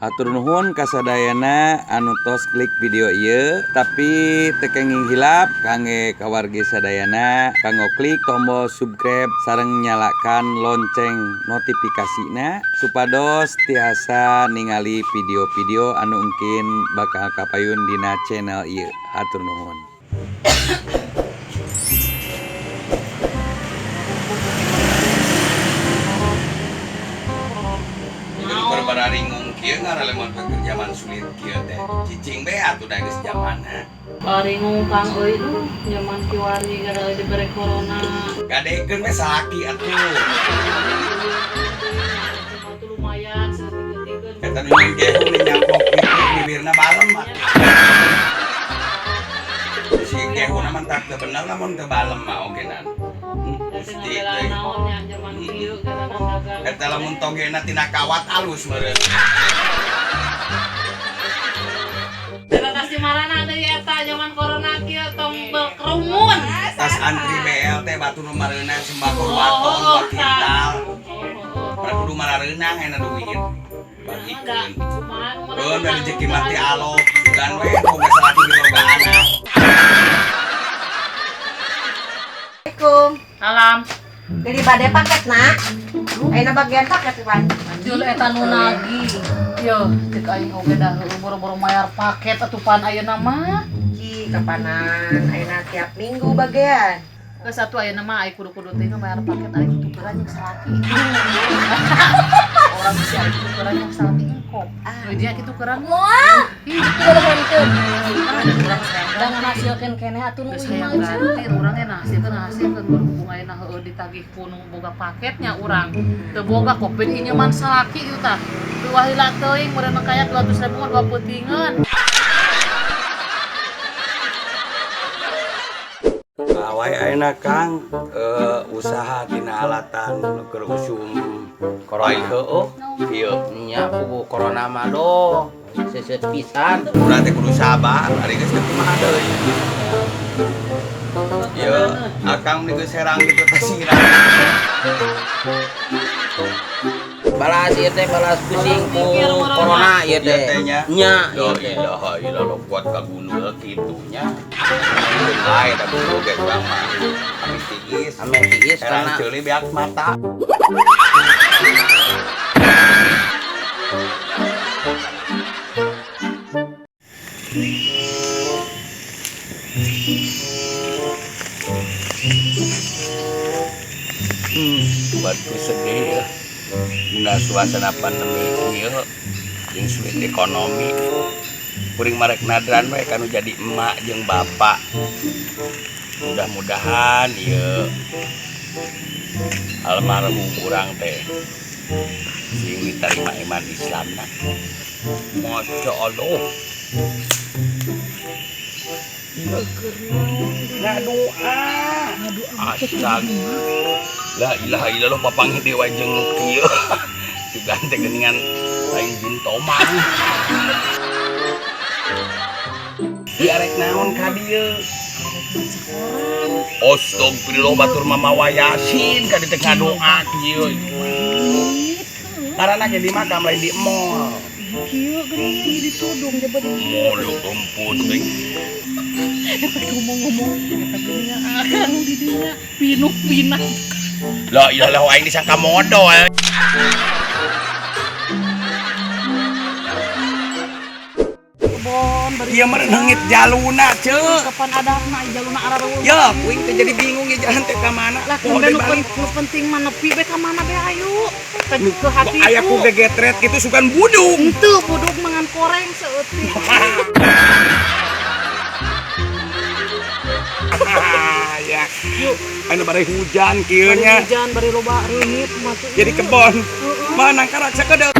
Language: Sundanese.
Hatur nuhun kasadayana anu tos klik video ieu, tapi teu kenging hilap kangge kawargi sadayana kanggo klik tombol subscribe sareng nyalakan lonceng notifikasina supados tiasa ningali video-video anu mungkin bakal kapayun dina channel ieu. Hatur nuhun. Bararingung kieu ngaraleman pekerjaan sulit kieu teh. Cicing be atuh da geus jamanna. Baringung Kang euy duh, nyaman kiwari gara dibere corona. Gadekeun we salaki atuh. Atuh lumayan saeutik-eutikeun. Eta nu nyeun gehu nu nyampok bibirna balem atuh. Si gehuna mah tak teu bener lamun teu balem mah ogenan. Gusti teh. Naon nya jaman kieu gara dagang. Eta lamun togena tina kawat alus meureun. Kasih marana deui eta jaman corona kieu tong berkerumun. Tas antri BLT batu nu mareunang sembako waton 2 kintal. Pada kudu marareunang aya duit. Bagikeun. Keun we rezeki mah ti alok, sugan we boga salaki ge boga anak. Assalamualaikum. Salam. Beli bade paket nak. Ayeuna bagian paket pan. Jul eta nu nagih. Yo, cek aing oge dah boro-boro mayar paket atuh pan ayeuna mah. Ki kapanan ayeuna tiap minggu bagian. Geus atuh ayeuna mah aing kudu-kudu teh mayar paket aing tukeran jeung salaki. Orang bisa aing tukeran jeung salaki engkop. Nu dia kitu keran moal. Ih, Kudu urang sayang da ngahasilkeun keneh atuh nu geus ieu hayang mah ganti urang ge ngahasilkeun berhubung ayeuna heueuh ditagih ku nu boga paketnya urang. Teu boga kopi inyeman salaki ieu tah. Dua heula teuing meureun kaya 200.000 mah dua peutingeun. Awai ayeuna Kang usaha tina alatan nu keur usum corona. Heueuh ieu nya kubu corona mah doh seuseut pisan. Urang teh kudu sabar, ari geus teu kumaha deui. Ieu akang meni geus herang kitu teh sirang. Balas ieu teh balas pusing ku corona ieu teh. Nya Nya la ieu teh. ilaha illallah kuat ka gundul kitu nya. Lain da gundul ge urang mah. Ame tiis, Ame tiis herang karena ceuli beak mata. Buatku sedih ya. Dina suasana pandemi ieu jeung sulit ekonomi. Kuring marek nadran we kanu jadi emak jeung bapak. Mudah-mudahan ieu almarhum urang teh sing diterima iman Islamna. Masya Allah. Ngadoa. Astag. La ilaha illallah papanggih dewa jeung nu kieu. Sugan teh geuningan lain jin tomang. Diarek naon ka dieu? Astagfirullah batur mamawa Yasin ka dieu teh ngadoa kieu. Karena ge di makam lain di mall. Kieu geuning ditudung jebat. Mall ampun deui. Eta ngomong-ngomong eta geuningan akang di dinya pinuh-pinah. La ilaha illallah aing disangka modol. Kebon bari Ieu mah leungit jaluna ceu. Kapan adapna jaluna arareuweung. Ya, kuing teh jadi bingung ya jalan teh ka mana. Lah Poho nu deui balik. penting mah nepi be ka mana be ayu. Ke hati Aya ku gegetret kitu sugan budung. Henteu budung mangan koreng saeutik. Ya. Yuk, anu bari hujan kieu nya. Bari hujan bari loba reungit mah teh. Jadi kebon. Mana nangka raksa kedeung.